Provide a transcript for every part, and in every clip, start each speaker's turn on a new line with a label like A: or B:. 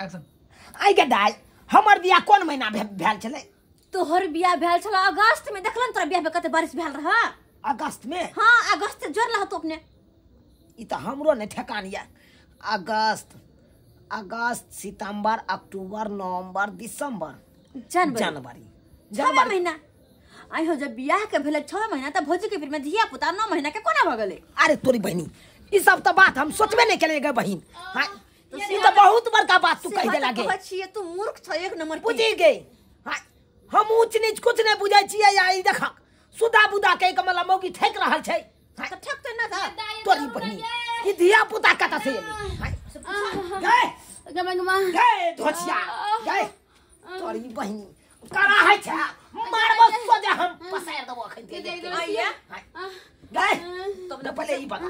A: Action.
B: आइ के दाइ हमर बियाह कोन महीना भेल छलै?
C: तोहर बियाह भेल छल अगस्त में। देखलन तोरा बियाह में कते बारिश भेल रहा
B: अगस्त में?
C: हां, अगस्त जोर लह तो अपने।
B: ई त हमरो ने ठेकान या। अगस्त अगस्त सितंबर अक्टूबर नवंबर दिसंबर
C: जनवरी 6 महीना। आई हो जब बियाह के भेल 6 महीना त भौजी के फिर में धिया पुता 9 महीना के कोना भ गेलै?
B: अरे तोरी बहिनी ई सब त बात हम सोचबे नहीं केले गे बहिन। हां, ई त बहुत बड़का बात तू कहि देला गे।
C: कहै छियै तू मूर्ख छ एक नंबर के।
B: बुझि गे। हां, हम ऊंच नीच कुछ नहीं बुझै छियै। या ई देखक सुदा बुदा के कमला मौगी ठेक रहल छै।
C: त ठेक त ना था
B: तोरी बहिनी ई धिया पुता कत से एली? गए
D: गमा
B: गए धोछिया गए तोरी बहिनी करा है छ मारबो सोजे हम पसार देबो अखन के।
C: आइया
B: गए तब पहले ई बता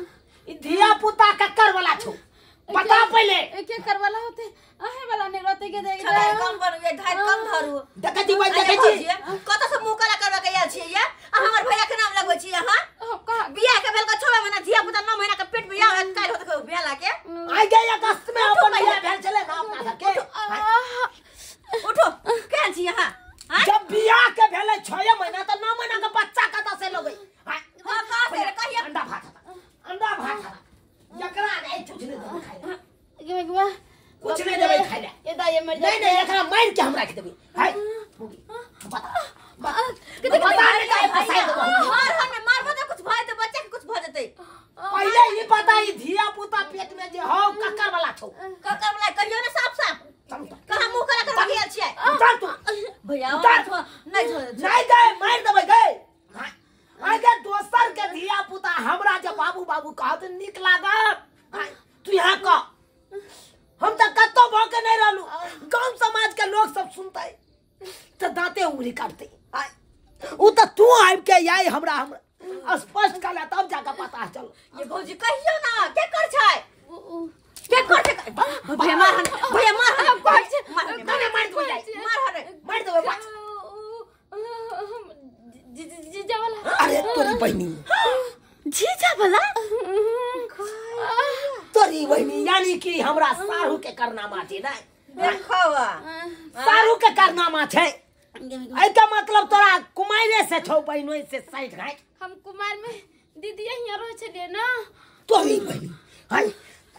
B: ई धिया पुता ककर वाला छौ बता पहले।
D: के कर वाला होते आहे वाला नहीं रहते के देख
C: छलाई कम बनवे ढाई कम धरू।
B: देखै छी भाई देखै छी
C: कत से मुंह काला करवा के आयल छी या आ हमर भैया के नाम लगबै छी अहाँ? बियाह के भेल के 6 महीना धिया पुता 9 महीना के पेट में आयल काल होत के बियाह लाके
B: आई गए अगस्त में अपन बियाह भेल छले ना अपना सबके।
C: उठो केहन छी अहाँ?
B: जब बियाह के भेलै 6 महीना त 9 महीना के बच्चा कत से लगै?
C: हां कहाँ से कहिया?
B: अंडा भात अंडा भात एकरा नहीं कुछ नहीं देबै खाइ ला।
D: गमा
B: कुछ नहीं देबै खाइ ला।
D: ए दाई मर
B: नहीं नहीं एकरा मार के हम राख देबै। हाय मुगी बता बता नहीं जाए फसाई देबो।
C: हर हर में मारबो त कुछ भय त बच्चा के कुछ भ जतै।
B: पहिले ई पता ई धिया पुता पेट में जे हौ ककर वाला छौ?
C: ककर वाला कहियो ने साफ साफ। कहाँ मुंह काला करवा के आयल छियै?
B: उतर तू
C: भैया नहीं
B: नहीं दे मार देबै गए। आगे दोसर के धिया पुता हमरा जे बाबू बाबू कहत निक लागत। तू यहाँ कह हम त कतौ भ के नहीं रहलू। गांव समाज के लोग सब सुनते त दांते उंगली काटते। उ त तू आबि के आइ हमरा हमरा स्पष्ट कहला तब जाके पता चल।
C: ये भौजी कहियो ना के कर छै के कर छै? भैया मार भैया मार मार
B: मार मार दो
C: मार हरे
B: मार देबै बात।
D: जीजा वाला।
B: अरे तोरी बहिनी
C: जीजा वाला
B: तोरी बहिनी यानी कि हमरा सारू के करनामा छै ने?
C: देखवा
B: सारू के करनामा छै। एका मतलब तोरा कुमारे से छौ बहिनोई से साइड घाट।
D: हम कुमार में दीदी यहाँ रह छलिए ना।
B: तोरी बहिनी हाय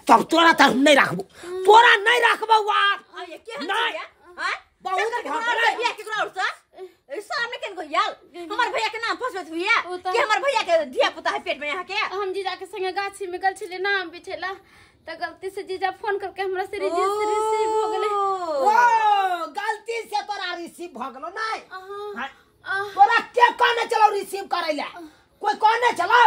B: तब तोरा त हम नहीं राखबो तोरा नहीं राखबो यार।
C: ये केहन छै? हां
B: बहुत
C: भैया केकरो और से सामने केन को याल हमर भैया के नाम फसबत हुइया कि हमर भैया के धिया पुता है पेट में यहाँ के?
D: हम जीजा के संगे गाछी में गल छले ना हम बिछेला त गलती से जीजा फोन करके हमरा से रिसीव हो गेलै।
B: ओ गलती से तोरा रिसीव भ गेलो नै? तोरा के कहने चलो रिसीव करैला? कोई कहने चलो?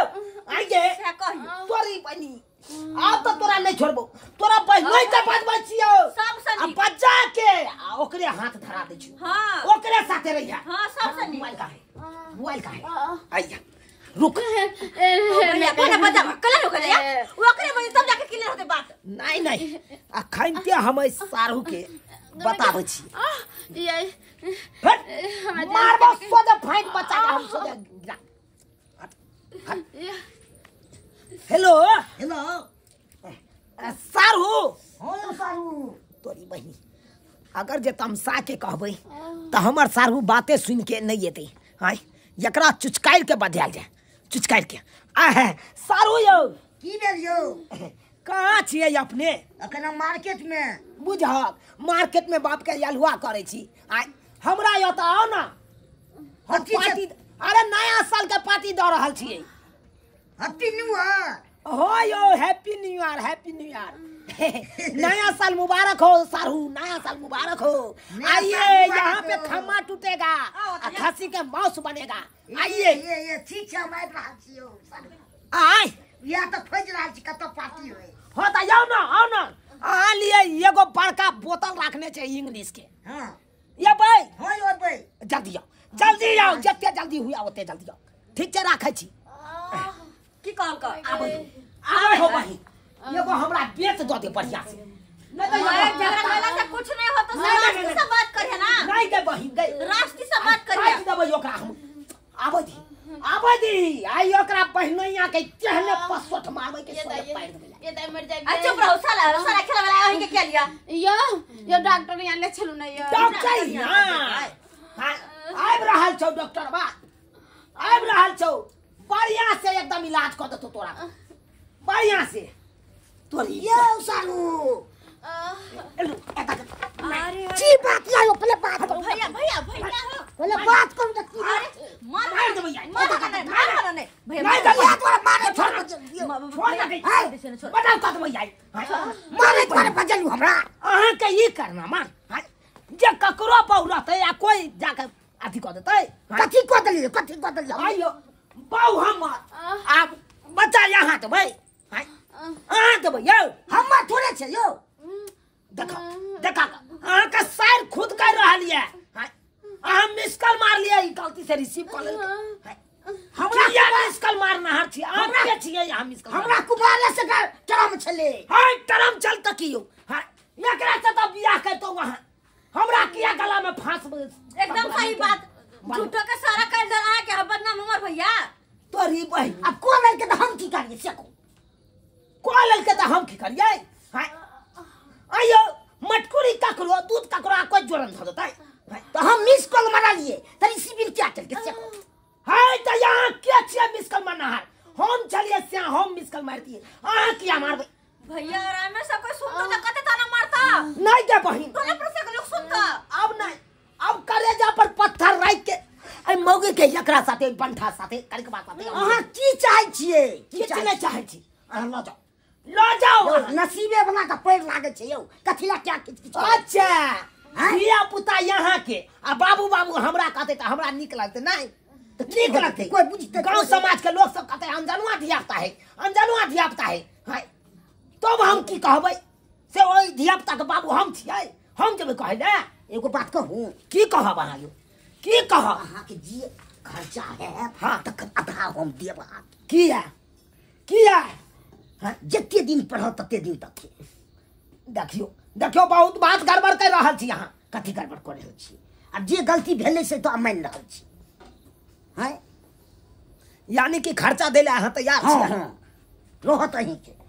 B: आई गे
C: से कहियो
B: तोरी बनी आब त तोरा नहीं छोड़बो। तोरा बहिनोई के बजबै छियौ
C: सब
B: आ बच्चा के आ ओकरे हाथ धरा दै छियौ।
C: हां
B: ओकरे साथे रहिया।
C: हां सब से
B: मोबाइल का है मोबाइल का है। आइया रुक
C: भैया कोना बजा कला रुक जा ओकरे बजे तब जाके क्लियर होते बात।
B: नहीं नहीं अखन ते हम सारू के बताबै छी।
D: ये
B: मारबो सोजा फाइट बच्चा के हम सोजा। हेलो हेलो सारू।
E: हाँ सारू
B: तोरी बहिनी अगर जे तमसा के कहबै त हमर सारू बातें सुन के नहीं एतै। हाय एकरा चुचकाइल के बजायल जाय चुचकाइल के। आ है सारू यौ
E: की भेल यौ?
B: कहाँ छियै अपने?
E: अखन हम मार्केट में।
B: बुझहक मार्केट में बाप के यलुआ करै छी। आय हमरा यौ त आउ ना हम पार्टी। अरे नया साल के पार्टी दऽ रहल छियै।
E: Happy new year.
B: हो यो happy new year happy new year. नया साल मुबारक हो सारू नया साल मुबारक हो। आइए यहाँ पे खम्मा टूटेगा खसी के मांस बनेगा। आइए
E: ये ठीक छै हम आबि रहल छियौ।
B: आय
E: या त खोजि रहल छी कतऽ पार्टी होय।
B: हो त जाउ ना आउ ना। अहाँ लिए एगो बड़का बोतल राखने छै इंग्लिश के।
E: हां
B: एबै?
E: हो एबै।
B: जल्दी आओ जल्दी आओ जते जल्दी हुआ ओते जल्दी आओ। ठीक छै राखै छी।
C: की कहल क
B: आबै आबै हो बहिन एगो हमरा बेच दऽ दे बढ़िया से।
C: नहीं तो झगड़ा कइला से कुछ नहीं होतो। रास्ते से बात करिहे ना।
B: नहीं दे बहिन दे
C: रास्ते से बात करिहे।
B: काटि देबै ओकरा हम। आबै दी आबै दी आई ओकरा बहिनैया के तेहने पसोठ मारबै के सोले पारि देबै।
D: ये दाई मर जाए।
C: आ चुप रहो साला साला खेला वाला अहीं के के लिया
D: यो यो डॉक्टर यहाँ ले चलू ना यो
B: डॉक्टर यहाँ हां आबि रहल छौ डॉक्टर बा आबि रहल छौ बढ़िया से एकदम इलाज क देतो तोरा बढ़िया से तोरी
E: यो सारू
C: अरे
E: की बात यो पहले बात करू
C: भैया भैया भैया हो
E: पहले बात करू त की
C: अरे मार
B: मार दे भैया
C: मार मार नहीं भैया
B: नहीं दे
E: भैया तोरा मारे छोड़
B: छोड़ दे बताओ कत भैया
E: मारे तोरा बजलू हमरा
B: अहाँ के ई करना मार जे ककरो बहु रहतै या कोई जाके अथी क देतै
E: कथी क देलियै कथी क देलियै
B: आइयो बहु हमर आब बच्चा यहाँ देबै अहाँ देबै यौ
E: हमर थोड़े छै यौ
B: देखा देखा अहाँ के सर खुद कर रहल ये अहाँ मिस कॉल मार लिया ई गलती से रिसीव कर लेलकै हमरा किया मिस कॉल मारना हर छी अहाँ के छियै अहाँ मिस कॉल
E: हमरा कुमारे से टरम छले
B: हाय टरम चल त की यौ हां एकरा से त बियाह करतो वहां हमरा किया गला में फांस
C: एकदम सही बात झूठो के सारा कर दर आ के बदनाम हमर भैया
B: तोरी बहिन
E: अब को लड़के त हम की करियै से को
B: को लड़के त हम की करियै हां आयो मटकुरी ककरो दूध ककरो आ कोई जोरन ध देतै
E: तो हम मिस कॉल मारलिए त रिसीव क्या चल के से को
B: हाय त यहाँ के छियै मिस कॉल मारना हम चलिए से हम मिस कॉल मारतिए अहाँ किया मारबै
C: भैया आराम में सब कोई सुनतो त कते ताना मारता
B: नहीं के बहिन
C: टोला पर से लोग सुनता
B: अब नहीं अब करेजा पर पत्थर राख के ए मौगी के एकरा साथे बंठा साथे करके बात साथे
E: अहाँ की चाहै छियै
B: की नहि चाहै छी अहाँ ल जाओ ल जाओ
E: नसीबे वाला के पैर लागे छै यौ कथिला क्या किच किच
B: अच्छा धिया पुता यहाँ के आ बाबू बाबू हमरा कहते त हमरा नीक लगते नहीं त नीक लगते
E: कोई बुझते
B: गांव समाज के लोग सब कहते अनजानुआ धिया पुता है अनजानुआ धिया पुता है हाय तब हम की कहबै से ओइ धिया पुता के बाबू हम छियै हम जेबै कहै ले
E: एगो बात कहूं
B: की कहब अहाँ यौ की कहब
E: अहाँ के जे खर्चा है
B: हाँ
E: तकर आधा हम देब अहाँ
B: किया किया
E: हाँ जते दिन पढ़त तते दिन तक
B: देखियो देखियो बहुत बात गड़बड़ कर रहल छी अहाँ
E: कथी गड़बड़ कर रहल छी आब जे गलती भेलै से तो मानि रहल छी हैं
B: यानी कि खर्चा देले अहाँ तैयार छी
E: हाँ रहत अहीं के